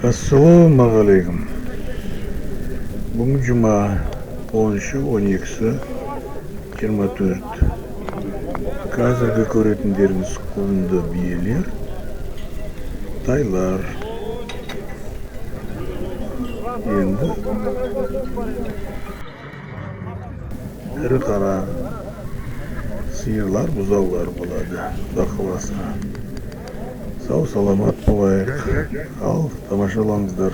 Ассалаумағалейкум. Бүгін жұма, 13-і 12-сі 24. Қазіргі көретіндеріңіз құнды биелер, тайлар. Енді ірі қара сиырлар, бұзаулар болады, Құда қаласа. Сау саламат болайық. Ал, тамашалаңыздар.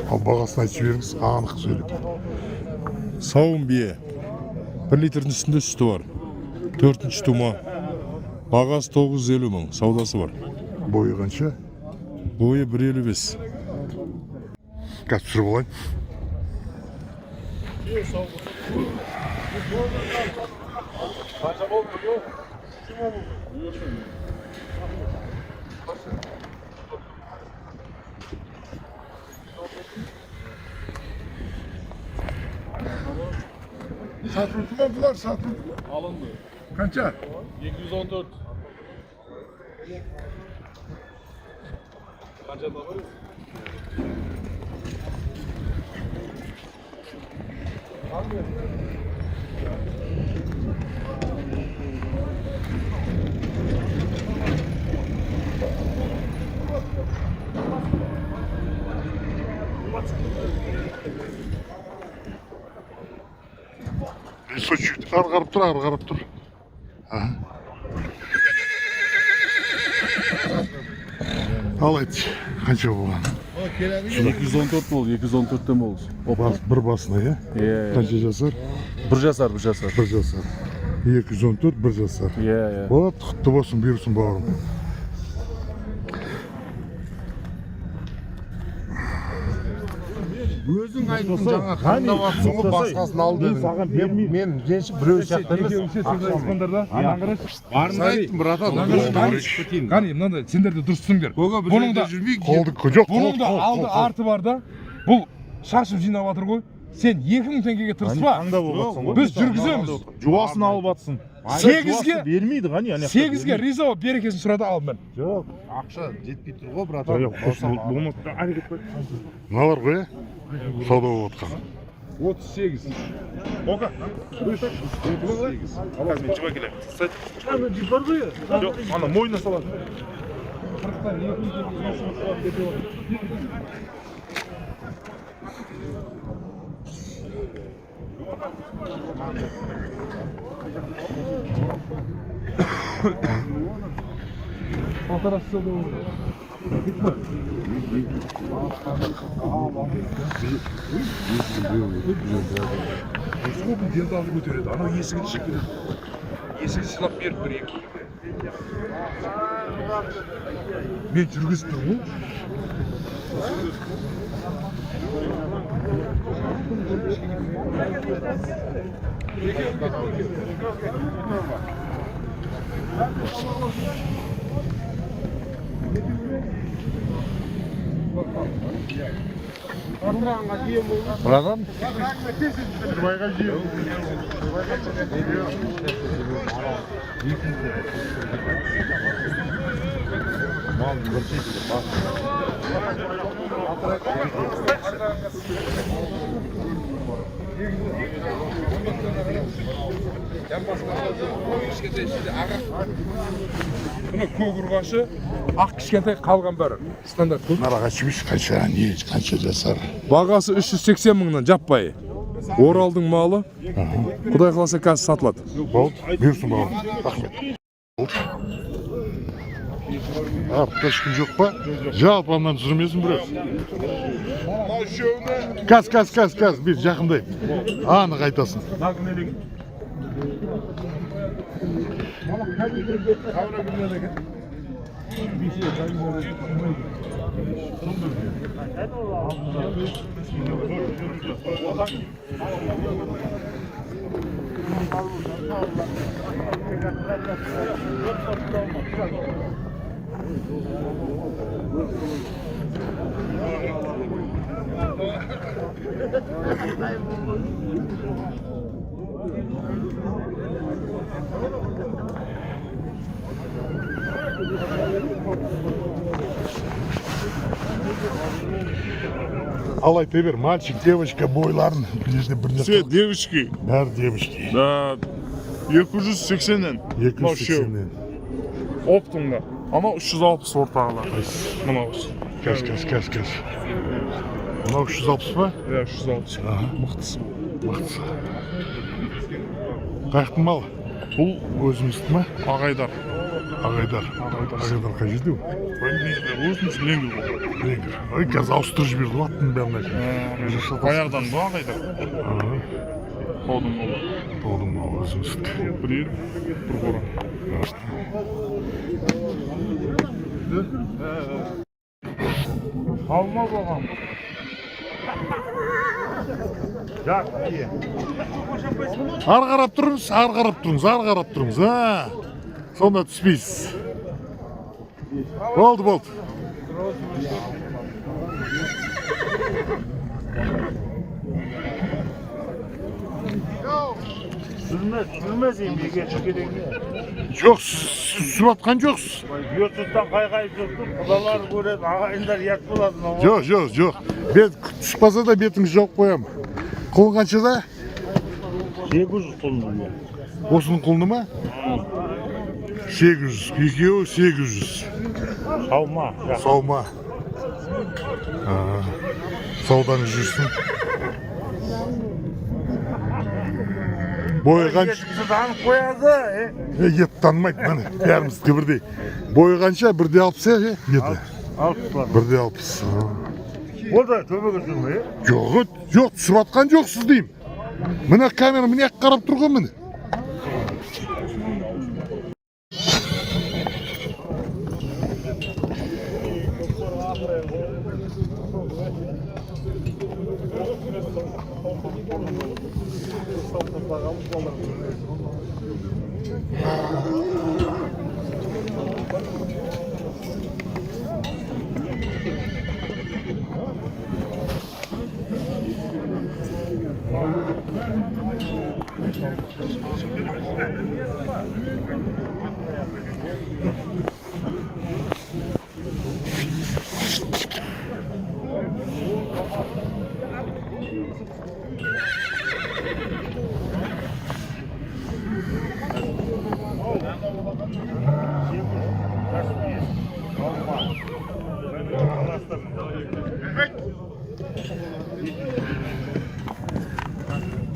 Ал, бағасын айтып жіберіңіз, анық сөйлеп. Сауын бие. 1 литрдің үстінде сүті бар. Төртінші тума. Бағасы 950 мың. Саудасы бар. Бойы қанша? Бойы 1,55. Қазір түсіріп алайын. Satıldı mı bunlar, satıldı mı? Alındı. Kança? 214. Kanca da var ya. Лесочек, ары қарап тұр, ары қарап тұр. Аха. Ал, айтшы, қанша болған? 214 болды, 214-тен болды. Бас, бір басына, иә? Иә. Қанша жасар? 1 жасар, 1 жасар. 1 жасар. 214, 1 жасар. Иә, иә. Болады, құтты болсын, бұйырсын, бауырым. Өзің айттың жаңа, таңдап алыпсың ғой, басқасын ал дедің. Мен ренжіп біреу сияқты емес. Сен айттың, братан. Қане, мынандай, сендер де дұрыс түсіңдер. Көке, бір Бұның жерде да жүрмейік. Қолды жоқ, қол, бұның да қол, алды қол, қол. арты бар да. Бұл шашып жинап жатыр ғой. Сен 2000 теңгеге тырыспа. Біз жүргіземіз. Жуасын алып атсын. Сегізге бермейді, қане ана. 8-ге риза болып, берекесін сұрады, ал мін. Жоқ, ақша жетпей тұр ғой, братан. Жоқ, болмас. Әрекет қой. Мыналар ғой, иә? Сауда болып жатқан. 38. Ока. 3. Мен жуа келемін. Жоқ, ана мойнына салады. 40-тан 2000 теңге. Полтора сауда. Сколько делдалды көтереді, анау есігін шығып кетеді. Есігін сыйлап беріп бір екі. Мен жүргізіп тұрмын ғой. Братан, Мына көк ұрғашы, ақ кішкентай, қалған бәрі стандарт көк. Мыналарға айтып жіберші, қанша, не, қанша жасар? Бағасы 380 мыңнан жаппай. Оралдың малы. Құдай қаласа, қазір сатылады. Болды, бұйырсын, бауырым. Рахмет. Болды. Артта ешкім жоқ па? Жалпы анан түсірмесін біреу. Каз, каз, каз, каз, бер, жақындаймын. Анық айтасың. Ал, айта бер, мальчик, девочка, бойларын бір жерде бір Все девочки. Бәрі девочки. Да, 280-нен. 280-нен. Оптымда. Анау 360 ортағылар. Мынау. Кәз, кәз, кәз, кәз. Мынау 360 па? Иә, 360. Мықтысы. Мықтысы. Қаяқтың малы? Бұл Өзіміздікі ма? Ағайдар. Ағайдар. Ағайдар қай жерде ол? Өзіміз Ленгір ғой. Ленгір. Ой, қазір ауыстырып жіберді ғой аттың бәрін. Баяғыдан ба Ағайдар? Таудың малы. Таудың малы өзіміздікі. Bir ел, бір қора. Алма болған. Ары қарап тұрыңыз, ары қарап тұрыңыз, ары қарап тұрыңыз. А, сонда түспейсіз. Болды, болды. Сүрмес, сүрмес енді егер керек. Жоқ, сіз түсіп жатқан жоқсыз. Ютубтан қайқайып жүрсің, құдалар көреді, ағайындар ұят болады. Мынау. Жоқ, жоқ, жоқ. Бет түсіп қалса да бетіңізді жауып қоямын. Құлын қаншада? 800 құлын. Осының құлыны ма? 800. Екеуі 800. Саума. Саума. Саудаңыз жүрсін. Бойы қанша? Танып қояды. Ет танымайды, міне, бәріміздікі бірдей. Бойы қанша? Бірде алпыс, е, еті? Алпыс бар. Бірде алпыс. Ол да төбеге түсірме, е? Жоқ, жоқ, түсіп жатқан жоқсыз деймін. Міне камера міне қарап тұр ғой міне.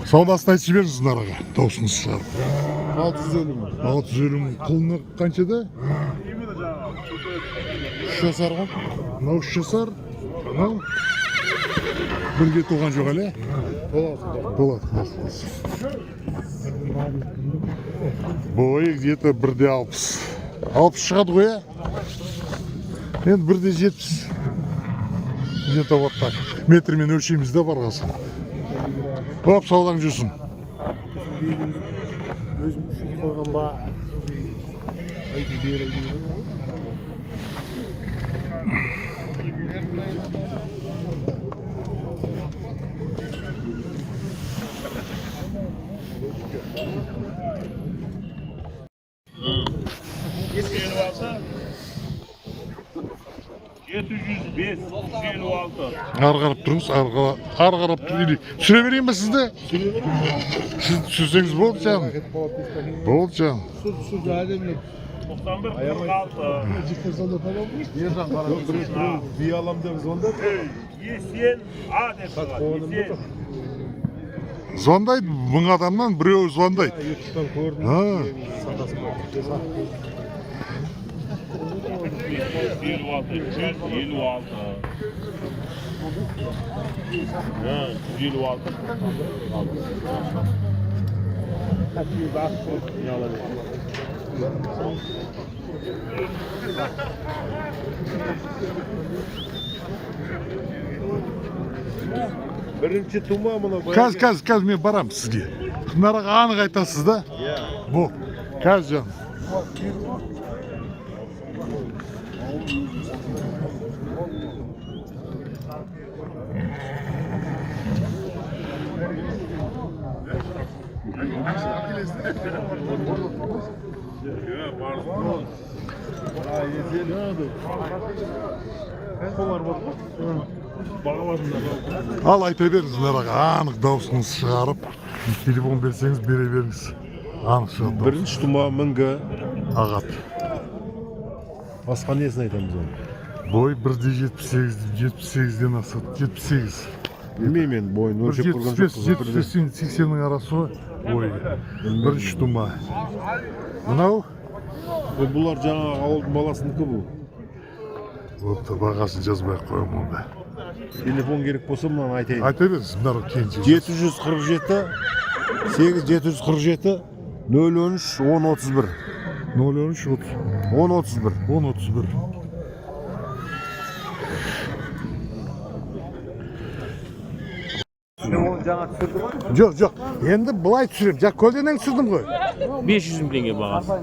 Саудасын айтып жіберіңіз аға, дауысыңызды шығарып. 650 мың. 650 мың. Құлыны қаншада? 3 жасар ғой. Мынау 3 жасар, анау бірге туған жоқ әлі? Толады. Болады, құдай қаласа. Бойы где-то бірде алпыс. 60 шығады ғой, иә? Енді бірде 70. Где-то вот так. Метрмен өлшейміз да барған соң. Хоп, саудаң жүрсін. Өзім үшін қойған ба? Айтып берейін. 705, 156. Ары қарап тұрыңыз, ары қарап тұр. Или түсіре берейін ба сізді? Сіз түсірсеңіз болды жаным. Болды жаным. 91, 46. Ержан қара. Би алам деп звондады. Есен А деп шығады. Есен. Звондайды, мың адамнан біреуі звондайды. Ютубтан көрдім. Ha. Сатасың ба? 156, 156. Ha, 156. Бірінші тума мынау. Қазір, қазір, қазір мен барамын сізге. Мынараға анық айтасыз да? Иә. Бол. Қазір, жаным. Ал айта беріңіз, Мұнараға, анық дауысыңызды шығарып, телефон берсеңіз, бере беріңіз. Анық шығады дауыс. Бірінші тума, мінгі. Ағат. Басқа несін айтамыз оны? Бой 1,78, 78-ден асады, 78. Білмеймін енді, бойын Бір өлшеп жетпіс көрген бес, жоқпыз. 75, 80-нің арасы ғой бойы. Бірінші тума. Мынау? Бұлар жаңағы ауылдың баласынікі бұл. Бопты, бағасын жазбай ақ қоямын онда. Телефон керек болса, мынаны айтайын. Айта беріңіз, мынау кейін. 747 8 747 013 10 31. 013 30 10 31. 10 31. Жоқ, жоқ. Енді былай түсіремін. Жаңа көлденең түсірдім ғой. 500 мың теңге бағасы.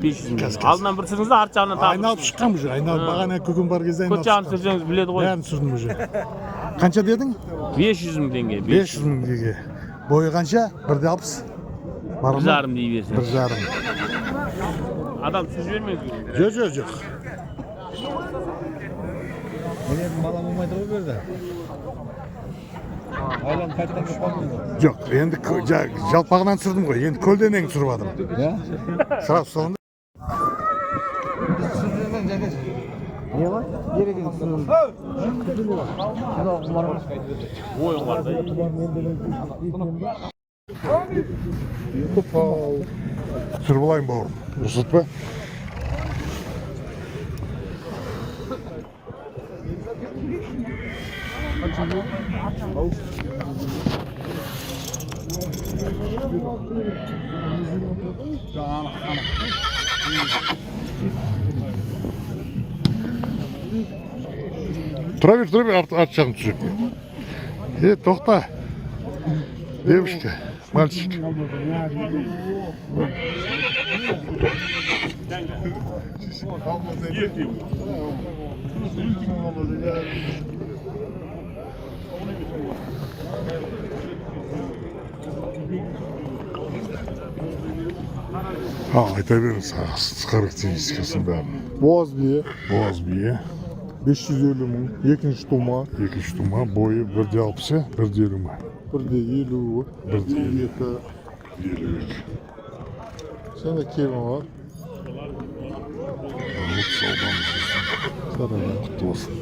500 мың теңге. Алдынан бір түсіріңіз де, арт жағынан тағы бір Айналып түсіріңіз. шыққан уже. Айналып бағана көкем бар кезде Көт айналып жағын шыққан. түсірсеңіз, біледі ғой. Бәрін түсірдім уже. Қанша дедің? 500 мың теңге. 500 мың теңге. Бойы қанша? 1,60. Бар Bir ма? жарым дей берсін. Бір жарым. Адам түсіріп жібермеңіз. Жоқ, жоқ, жоқ. Жоқ, енді жалпағынан түсірдім ғой. Енді көлденең түсіріп жатырмын. Иә? Сразу саламын. Ойын бар да. Түсіріп алайын, бауырым. Рұқсат па? Тұра бер, тұра бер, арт жағын түсіріп. Е, тоқта. Девушка, мальчик. Ал, айта беріңіз, характеристикасын бәрін. Боз бие. Боз бие. 550 мың, екінші тума. Екінші тума, бойы 1,60, иә? 1,50 ма? 1,50. 1,52. 52. Сенде кемі бар. Алып, саудамыз болсын. Құтты болсын.